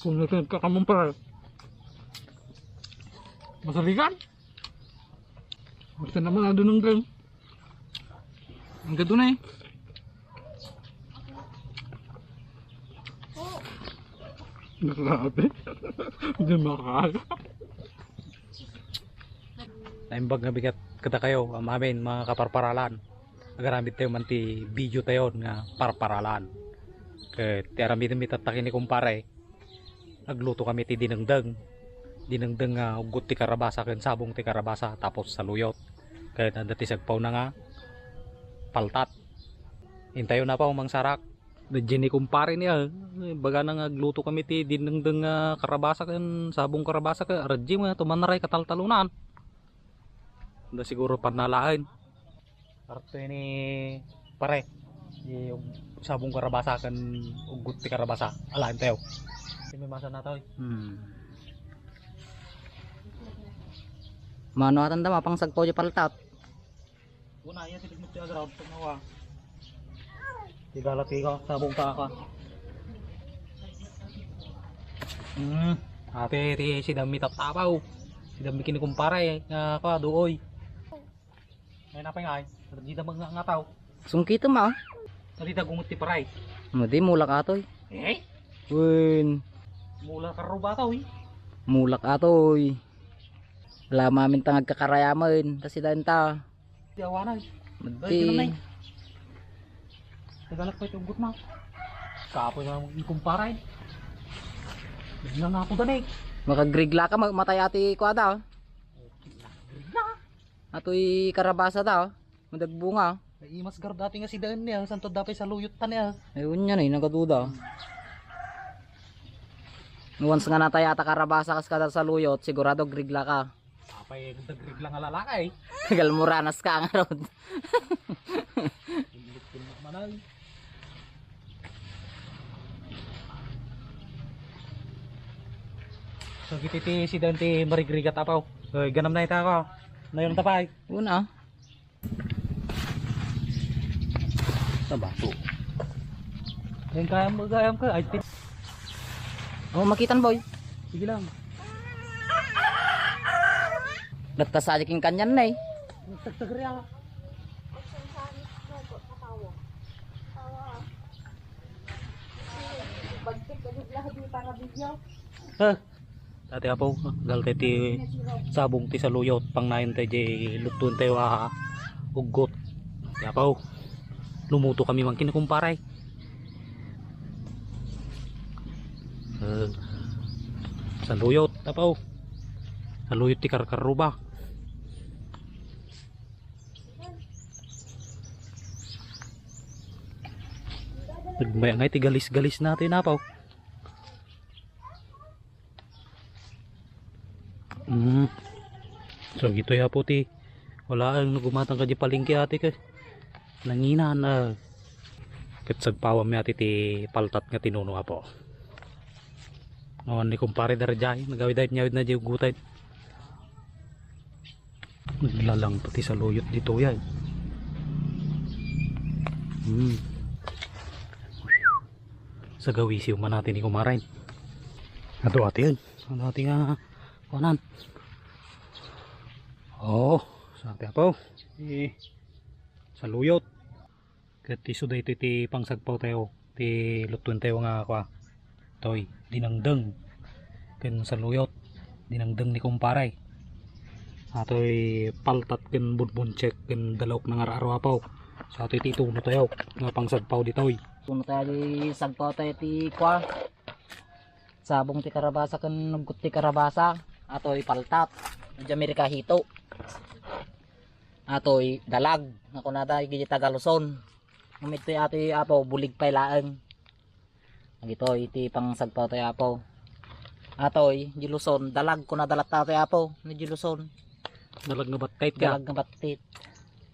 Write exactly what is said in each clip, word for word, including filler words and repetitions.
Kung nagkakampare, masaligan. Basta naman, adu nang gang. Ang gado na eh. Grabe. Hindi makakala. Naimbag nga bigat kadakayo, amin, mga kaparparalan. Agaramid tayo man ti video tayo nga parparalan. Ket ti aramiden mi tatta ken ni kumpare, agluto kami ti dinengdeng. Dinengdeng nga uggot ti karabasa ken sabong ti karabasa, tapos saluyot. Ket adda ti sagpawna nga paltat. Intayo na pa, Mang Sarak. Rejie ni kumpare niya, eh. Bagana nga agluto kami ti dinengdeng nga karabasa ken sabong karabasa ket rejie nga tumannaray kataltalonan. Da siguro pannalaen. Arto ini pare. Di ug-, sabong karabasa ken uggot ti karabasa. Alaen tayo. Ti may masa na tayo. Hmm. Mano atan da mapangsagpaw di paltat. Una, iya, tikid mo ti agraw, pagnawa. Tigala, tiga, sabong ta ka. Hmm, ate, ti si Dami tatapaw. Si Dami kinikumpara eh. Nga, kwa, duoy. Ay, napay nga, ay. Di da mga nga tao. Sungkito ma. Tadi da gungot ti paray. Madi, mulak atoy. Eh? Wen. Mulak karuba tao, eh. Mulak atoy. Lama min tangag kakarayaman. Tas sila ta. Di awanay. Madi. Ay, ganun, nay. Tagalak pa ito, ugot na. Kapoy na ang kumpara, eh. Bigla nga ako, danay. Makagrigla ka, ma-, matay ati ko ada, oh. Grigla. Atoy karabasa da, oh. Madagbunga, oh. Naimas gar dati nga si daan niya, santo dapay saluyot ta niya. Ay, unya na, eh, nagaduda. Once nga natay ata karabasa kas kada saluyot, sigurado grigla ka. Apay, dagrig lang nga lalaki, eh. Galmuranas ka nga rod. Ilit-ilit man, ay. So, giti ti si Dante marigrigat apaw. Ay, ganam na ita ako. Nayon tapay. Una. Sa baso. Yan kaya mo, kaya mo ka. Ay, ti- Oh, makitan, boy. Sige lang. Nagkasali king kanyan na eh. Tagtagri ah. Bagtik ka di lahat di para video. Ha? Dati apo, dal ti sabong ti saluyot, pangnayon tayo di lutuan tayo a uggot. Dati apo, lumuto kami man kinakumparay. Eh, saluyot, apo. Saluyot ti karkaruba. Nagmaya nga iti galis-galis natin, apo. Mm. So, gitoy apo ti wala ang nagumatang ka di palengke ati kay nanginan, ah. Ket sagpawam mi ati ti paltat nga tinuno apo. Awan ni kumpare darjay, nagawid-awid niya na di ugutay. Naglalang pati saluyot dito yan. Hmm. Sa gawisiw man natin ni kumaren. Ato ati yan. Ano ati nga kuanan? Oh, sa ati apo. Eh, saluyot. Ket isu daytoy ti pangsagpaw tayo, ti lutuen tayo nga kua. Toy, dinengdeng. Ken saluyot, dinengdeng ni kumpare. Atoy paltat ken bunbuntsek ken dalaok nga ar-aruapaw. So, atoy ti ituno tayo nga pangsagpaw ditoy. Ituno tayo di sagpaw tayo ti kua. Sabong ti karabasa ken uggot ti karabasa. Atoy paltat. Di Amerika hito. Atoy dalag nga kunada iti taga Luzon. Ngem itoy atoy apo, bulig pay laeng. Agitoy iti pangsagpaw tayo apo. Atoy, di Luzon, dalag kuna dalat tayo apo, ni di Luzon. Dalag nga battit ka. Dalag nga battit.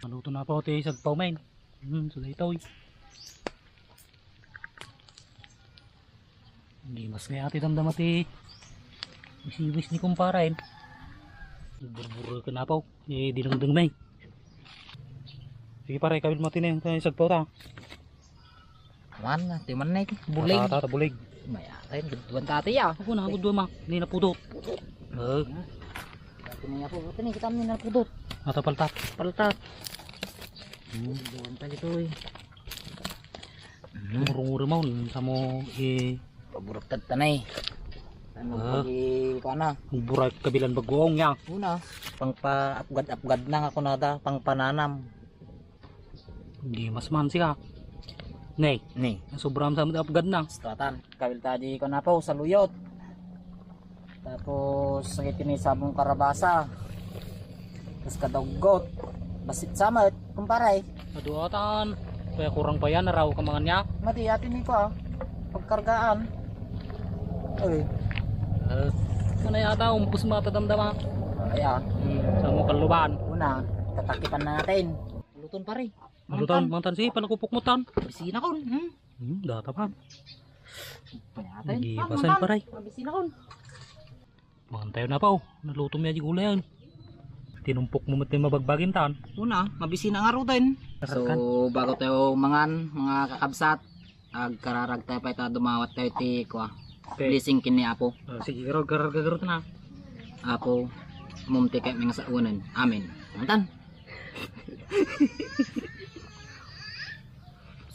Maluto na apo ti sagpaw men. Hmm, so daytoy. Di mas nga ati damdama ti wisiwis ni kumpare. Burbur ka na apo. Eh, dinengdeng na eh. Sige pare, kawil mo tinin, tayo sagpaw ta. Man, ti man na iti. Bulig. Tata, tata, bulig. Maya, ay, gudwan tati ya. Ako na, gudwan ma. Ni napudot. Eh. Ito niya po, ito niya, kita ni napudot. Ata paltat. Paltat. Hmm. Gudwan pa dito eh. Hmm. Murong-murong mo, sa mo eh. Paburot ka tanay. Ano Ah. Pag-, kuha na. Burak kabilan bagoong ya. Una, pangpa-apgad-apgad na nga kunada, pangpananam. Di mas man siya. Nay. Ni. Ang sobrang sa mga apgad na. Stratan. Kawil ta di ko na po, saluyot. Tapos, lagay tini sabong karabasa. Tapos kaduggot. Basit samet, kumpare. Aduatan. Kaya kurang pa yan, araw ka mangan niya. Mati, atin ni ko ah. Pagkargaan. Ay. Eh, ano yata, umpus mo tatandama. Ay ah. Hmm, sa mo kaluban. Una, tatakipan na natin. Luton pare. Luton, mantan si, panakupok mo tan. Bisina kon. Hmm? Hmm, data pa. Payatay. Di Mantan, pasan, mantan. Paray. Mabisina kon. Mangan tayo na pa, oh. Naluto mi aja gulayan. Tinumpok mo met mabagbagin tan. Una, mabisina nga ruden. Karakan. So, bago tayo mangan, mga kakabsat, agkararag tayo pa ita, dumawat tayo ti, kuha. Okay. Blessing ken ni Apo. Ah, sige, garag, garag, garag na. Apo, mumti kay mga saunan. Amen. Mantan.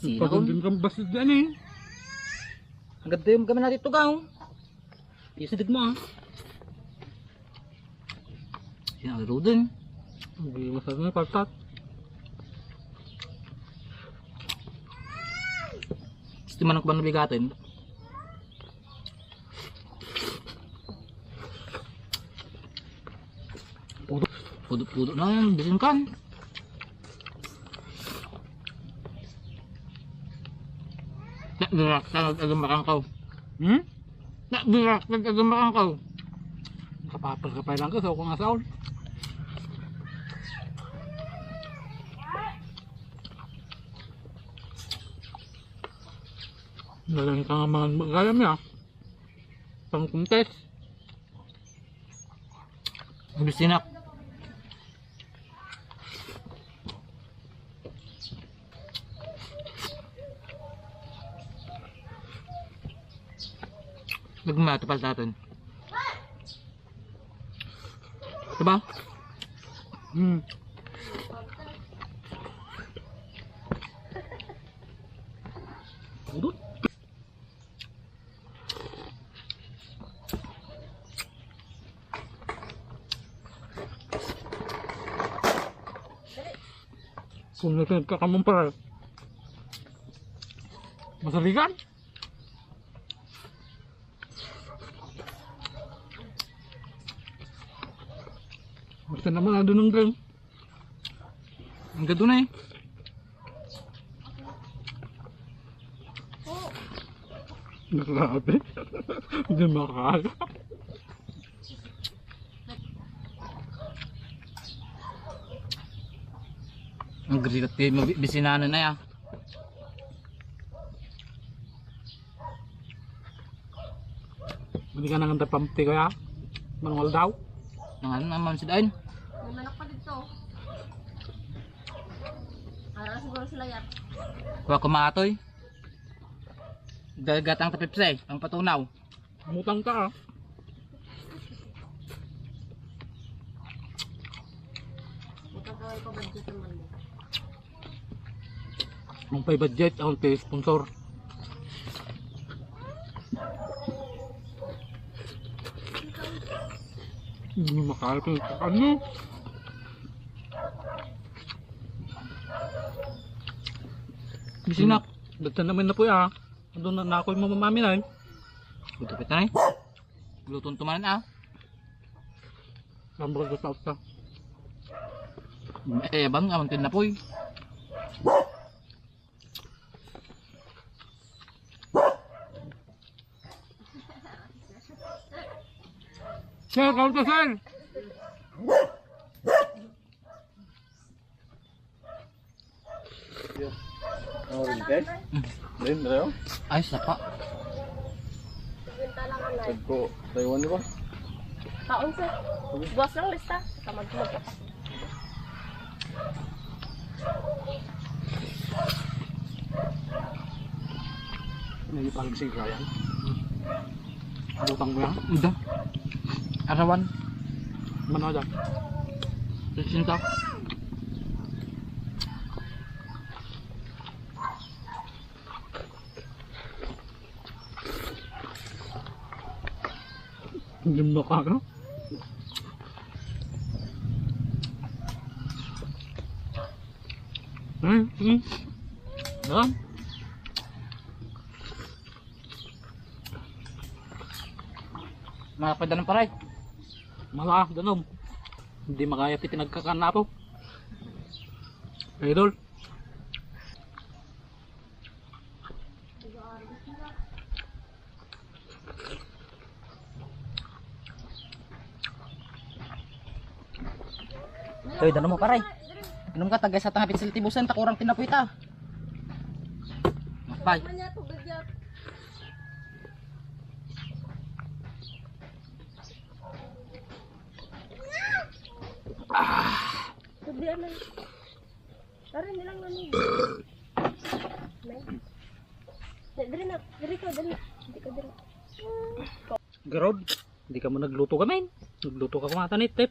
Sino Pagundin kon? Kang basid yan eh. Agad tayo kami na dito, gaw. Isideg mo, ah. Yan, ang ruden. Hindi masarap na yung paltat. Gusto man ako ba nabigatin? Pudo, pudo, pudo na yan, bisin kan. Tak, dirak, tak, agam bakang ko. Hmm? Tak, dirak, tak, agam bakang ko. Kapapal ka pa lang ka, sa akong asaon. Nalang ka nga mga magayam niya. Pang contest. Bisinak. Nagmata pala natin. Diba? Hmm. Udot. Kung nagkakamumpara, masaligan. Basta naman, ano nung gan. Ang gado na eh. Grabe. Hindi makakala. Ang grigat kayo mabisinanan na ya. Hindi ka nang pamti kaya? Manual daw? Nangan naman si Dain. May manok pa dito. Ara siguro sila yan. Kuha ko matoy. Dagatang tapipse, ang patunaw. Mutang ka ah. Utang ka, ikaw budget naman mo. Ang pay budget, ang pay sponsor. Hindi makalat ang ano. Bisinak. Dagtan naman na po ya. Ando na, nakoy mo mamami na eh. Gutupit na eh. Luton tumanan ah. Tambal ko sa usta. Eh, bang, awan tin napoy. Sir, kaunta, sir! Ano rin, te? Rin, Reo? Ay, sapa. Tagko, Taiwan, di ba? Kaon, sir. Buwas lang lista. Tamad ko magkakas. May palag si Ryan. Butang mo yan? Uda. Arawan. Mano da? Sinta. Hindi mo kaya. Hmm, hmm. Yan. Malapad na ng paray. Mala, danom. Hindi makaya ti pinagkakan na po. Idol. Toy, dano mo, paray. Inom ka, tagay sa tangapit siltibusan, takurang tinapuy ta. Bye. Sabi ano? Pare, nilang ano? Dali na, dali ka, dali. Dali ka, dali. Garob, di ka mo nagluto ka, men. Nagluto ka kumata ni Tep.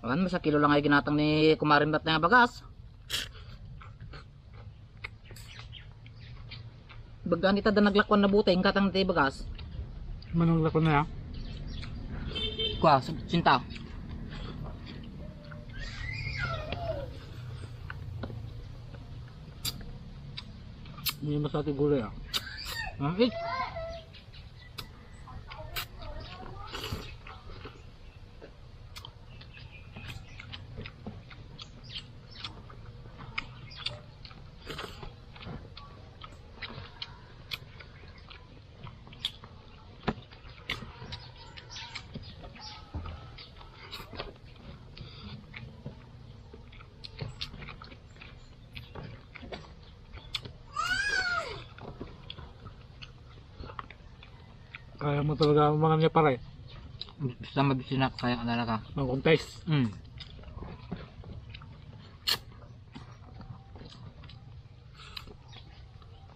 Awan, sa kilo lang ay ginatang ni Kumarin Bat na bagas. Baga ni tada naglakwan na buteng, katang ti bagas. Manong lakwan na ya? Kwa, sub-, sinta. Hindi masati gulay, ah. Ah, eh. Kaya mo talaga ang mga niya, pare. Basta mabisinak, kaya ka talaga. Mag-contest. Mm.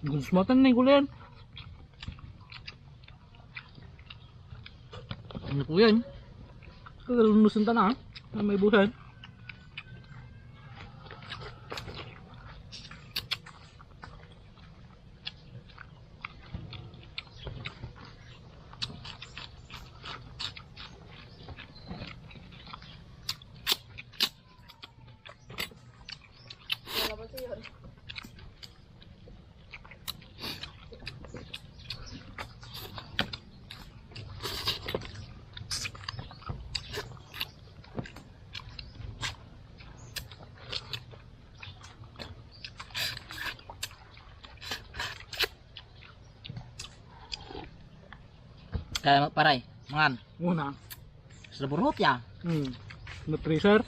Gusto mo tan ni gulayan? Ano po yan? Kagalunusan ta na, ha? Na may busan. Kaya, paray, mangan. Muna. Sa burot ya. Hmm. Nutriser.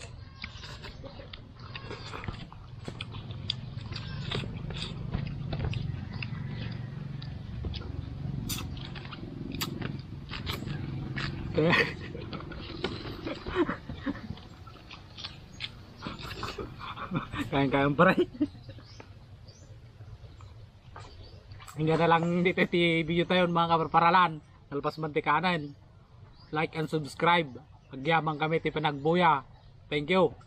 Kaya, kaya, kaya, paray. Hanggang na lang dito ti video tayo, mga kaparparalan. Nalpas man ti kanan. Like and subscribe. Agyaman kami ti panagbuya. Thank you.